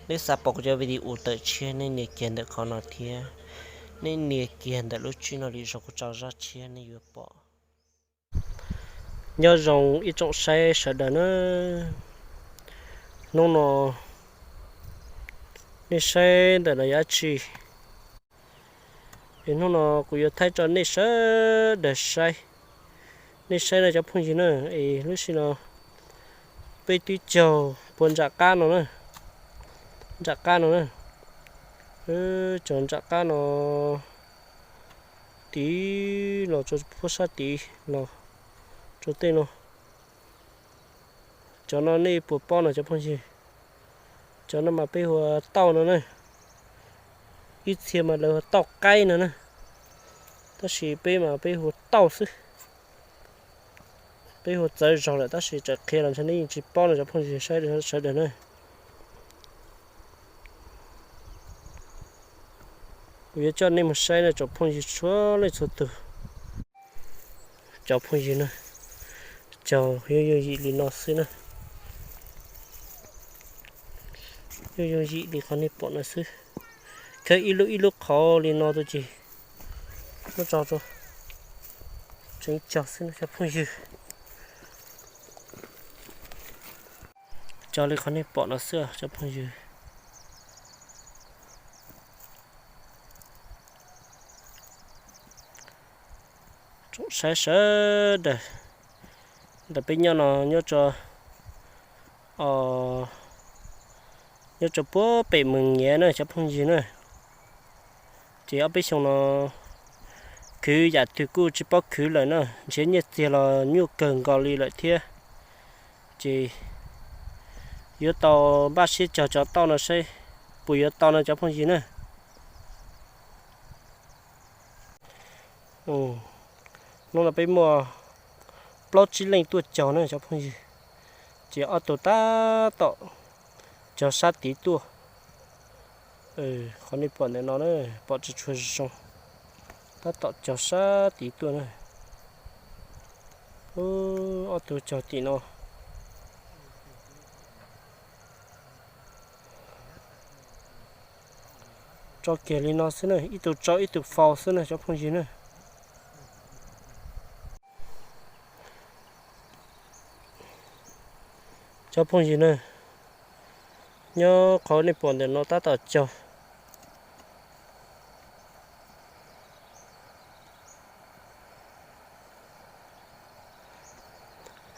Nej xav pom kuv cov video tawm tshiab, nej nias kiag ntawm qhov no thiab, nej nias kiag ntawm lub tswb no li, zoo kuv tso zaj tshiab nej yuav pom. Nyob zoo ib tsoom saib sawv daws na, hnub no nej saib ntawm no yog dab tsi? Es hnub no kuv yuav thaij rau nej sawv daws saib, nej saib no cov phooj ywg na. Es lub sij no peb twb caug puag nram qab no na, nram qab no na, caug nram qab no, tid los rau puag sab tid los rau tej no. Cov no nej puas paub no cov phooj ywg? Cov no mas peb hu ua tauj no na, ib txhia mas lawv hu ua tauj qaib no na, tab sis peb mas peb hu ua tauj xwb. Peb hu ua txawv zog lawm tab sis txawm qhia los ntshe nej yeej tsis paub no cov phooj ywg sawv daws na. Kuv yuav coj nej mus saib no cov phooj ywg txhua leej txhua tus. Cov phooj ywg na, caug yooj yooj yim li no xwb na. Yooj yooj yim li qhov nej pom no xwb. Khawb ib lub ib lub qhov li no tuaj ces muab tso rau tseev caug xwb no cov phooj ywg. Cog li qhov nej pom no xwb cov phooj ywg. Tsoom saib sawv daws, ntawm peb nyob no nyob rau, nyob rau puag pem Mees Nyiav na cov phooj ywg na. Ces ob peb xyoo no khwv yam twg kuj tsis paub khwv lawm na, nrhiav nyiaj txiag los nyuaj kawg nkaus li lawm thiab. Ces yuav tau npaj siab cog cov tauj no saib puas yuav tau no cov phooj ywg na. Hnub no peb muaj plaub tsib leej tuaj cog na cov phooj ywg, ces ob tug tab tom cog sab tid tuaj. Qhov nej pom ntawm no na, pom tsis tshua zoo, tab tom cog sab tid tuaj na. Ob tug cog tim no. Tso kiag li no xwb na, ib tug tso ib tug faus xwb na cov phooj ywg na. Cov phooj ywg na, nyob qhov nej pom ntawm no tab tom cog.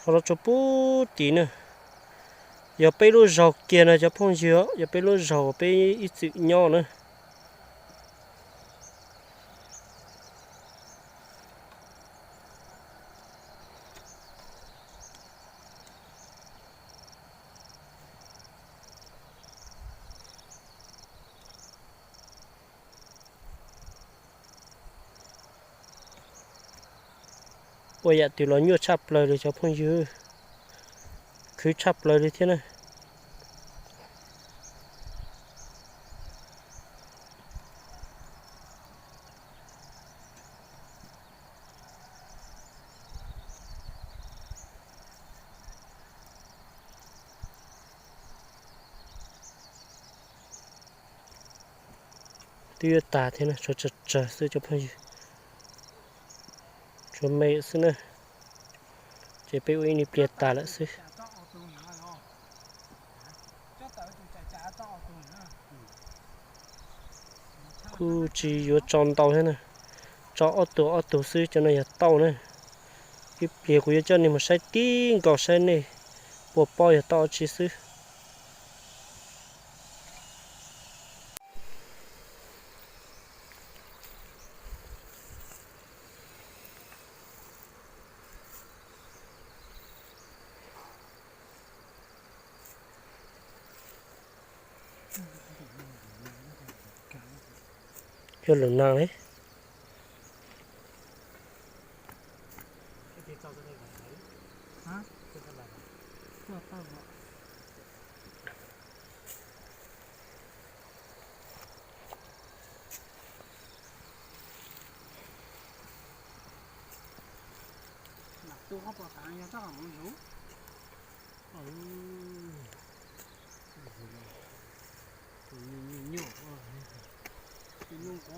Ho los tsuas pub tid na, yog peb lub zog kiag no cov phooj ywg, yog peb lub zog uas peb ib txwm nyob na. Ua yam twg los nyuaj tshaj plaws li cov phooj ywg, khwv tshaj plaws li thiab na. Twb yuav tag thiab, tshuav tsawg tsawg xwb cov phooj ywg, tshuav me xwb na, ces peb ua ib pliag tas lawm xwb. Kuj tsis yuav tso ntau thiab na, tso ob tug ob tug xwb, cov no yog tauj na. Ib pliag kuv yuav coj nej mus saib tib nkaus saib nej puas paub yog tauj dab tsi xwb. Yog lus neeg li. Ub,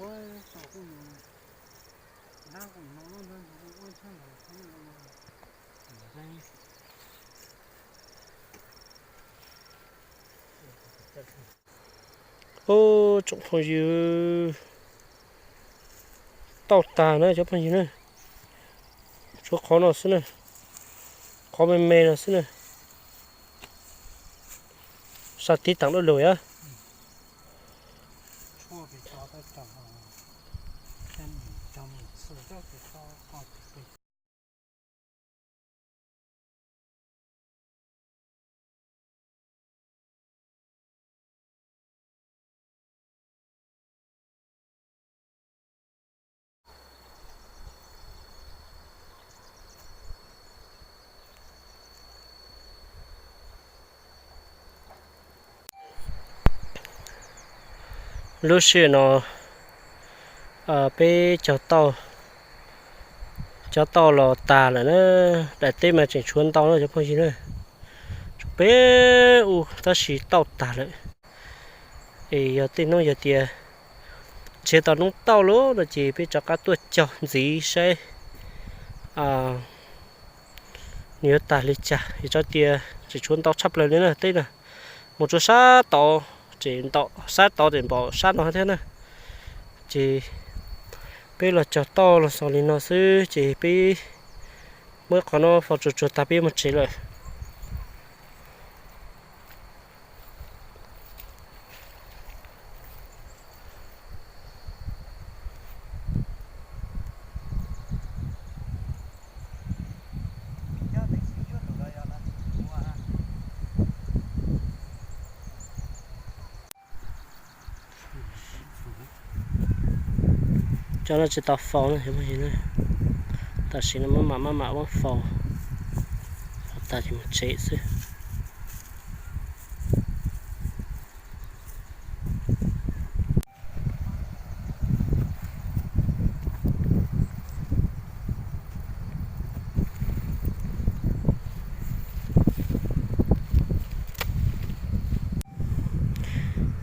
tsoom phooj ywg, tauj tag na cov phooj ywg na. Tshuav qhov no xwb na, qhov me me no xwb na. Sab tib teem dab lug yom. Lub sij hawm no peb cog tauj, cov tauj los tag lawm na, daim teb mas tseem tshuav ntau na cov phooj ywg na. Tshuav peb ub tab sis tauj tag lawm. Es yog tej hnub yog tias nrhiav tau noob tauj lawm no ces peb rov qab tuaj cog ntxiv saib nws yuav tag li cas, es tso tias tseem tshuav ntau tshaj plaws li na teb na. Mus rau sab tod, tseem ntom sab tod tseem npaum sab no thiab na. Ces peb los cog tauj los xaus li no xwb ces peb muab qhov no faus tsuag tsuag tag peb yuav mus tsev lawm. Cov no tsis tau faus na, tam sim no maj mam maj mam muab faus, faus tas ces mus tsev xwb.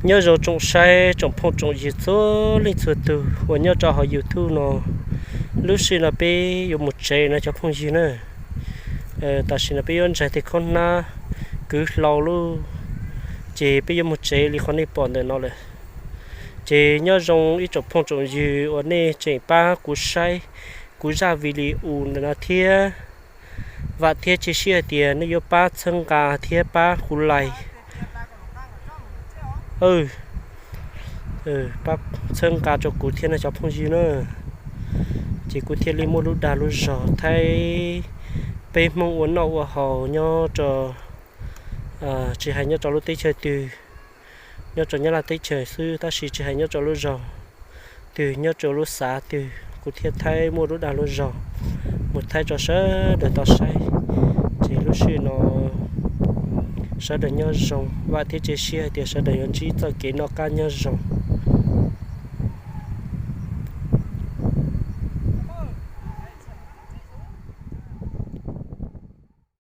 Nyob zoo tsoom saib tsoom phooj tsoom ywg txhua leej txhua tug uas nyob rau hauv YouTube no. Lub sij hawm no peb yuav mus tsev no cov phooj ywg na. Tam sim no peb yuav ntsaig tej khob hnab kwv hlau lawm, ces peb yuav mus tsev li qhov nej pom ntawm no lawm. Ces nyob zoo ib tsoom phooj tsoom ywg uas nej tseem pab kuv saib kuv zaj video ntawm no thiab. Vam thiab cia siab hais tias nej yuav pab txhawb nqa thiab pab kuv like, pab txhawb nqa rau kuv thiab no cov phooj ywg na. Ces kuv thiaj li muaj lub dag lub zog thaij peb Hmoob ua noj ua haus nyob rau, tsis hais nyob rau lub teb chaws twg, nyob rau Nyab Laj teb chaws xwb tab sis tsis hais nyob rau lub zos twg, nyob rau lub xav twg kuv thiaj thaij muaj lub dag lub zog mus thaij rau sawv daws tau saib. Ces lub sij hawm no sawv daws nyob zoo, vam thiab cia siab hais tias sawv daws yuav ntsib txoj kev noj qab nyob zoo.